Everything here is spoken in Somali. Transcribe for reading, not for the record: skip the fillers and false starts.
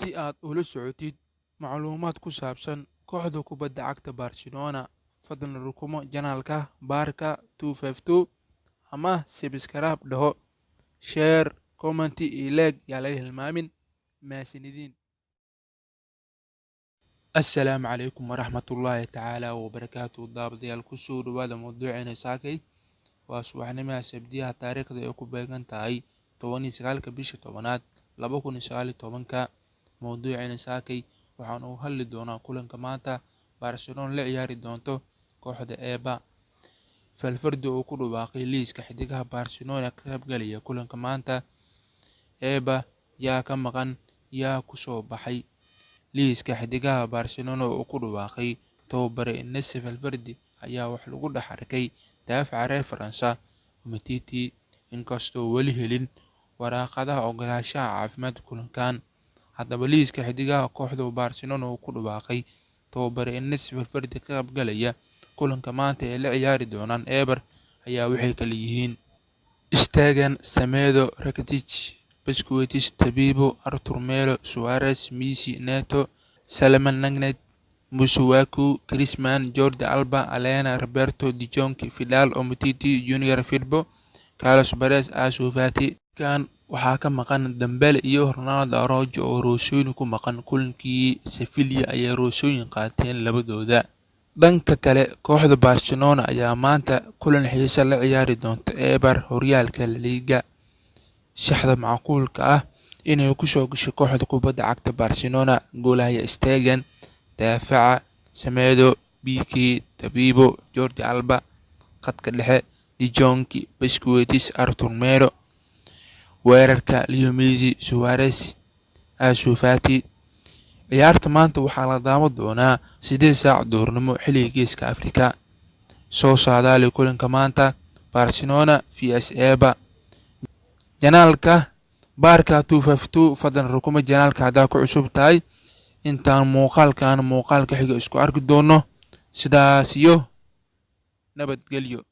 Si aad ula socotid macluumaad ku saabsan kooxda kubadda cagta Barcelona, fadlan rukumo janaalka Barca 252 ama subscribe dhaho, share, comment iyo like yaa laga hilmaamin. Mahadsanidin. Assalaamu calaykum waraxmatullaahi tacaala wabarakaatu. Daawadayaal, kusoo dhawaada mawduuceena saakay. Waa subaxnimaha Sabdiyaha, taariikhda ay ku beegan tahay 19-ka bisha 10aad 2019-ka. Mawduuceena saakay waxaan uga hadli doonaa kulanka maanta Barcelona la ciyaari doonto kooxda Eibar. Valverde oo ku dhawaaqay liiska xidigaha Barcelona ka qaybgalaya kulanka maanta Eibar, yaa ka maqan, yaa ku soo baxay? Liiska xidigaha Barcelona oo ku dhawaaqay tababare Ernesto Valverde ayaa wax lagu dhex arkay daafaca reer Faransa Umtiti, inkastoo weli helin waraaqaha oggolaanshaha caafimaad kulankan. Haddaba, liiska xidigaha kooxda Barcelona oo ku dhawaaqay tababare Ernesto Valverde ka qaybgalaya kulanka maanta ee la ciyaari doonaan Eibar ayaa waxay kala yihiin: Stegen, Semedo, Rakitic, Busquets, Tabibo, Arthur Melo, Suarez, Messi, Neto, Salomon Lenglet, Masuaku, Griezmann, Jordi Alba, Alena, Roberto, De Jong, Vidal, Umtiti, Junior Firpo, Carlos Perez, Ansu Fati. Kan waxaa ka maqan Dembele iyo Ronaldo Araujo oo roosooyin ku maqan. Kulankii Sevilla ayay roosooyin qaateen labadooda. Dhanka kale, kooxda Barcelona ayaa maanta kulan xiiso la ciyaari doonta Eibar horyaalka La Liga. Shaxda macquulka ah inay kusoo gasho kooxda kubadda cagta Barcelona: goolhaye Stegen, daafaca Semedo, Pique, Tabibo, Jordi Alba, khadka dhexe De Jong, Busquets, Arthur Melo, weerarka Leo Messi, Suarez, Ansu Fati. Ciyaarta maanta waxaa la daawan doonaa 8 saac duhurnimo xilliga Geeska Afrika. Soo saadaali kulanka maanta Barcelona vs Eibar. Janaalka Barca 252, fadlan rukumo janaalka haddaa ku cusub tahay. Intaan muuqaalkan muuqaalka xiga isku arki doono, sidaas iyo nabadgelyo.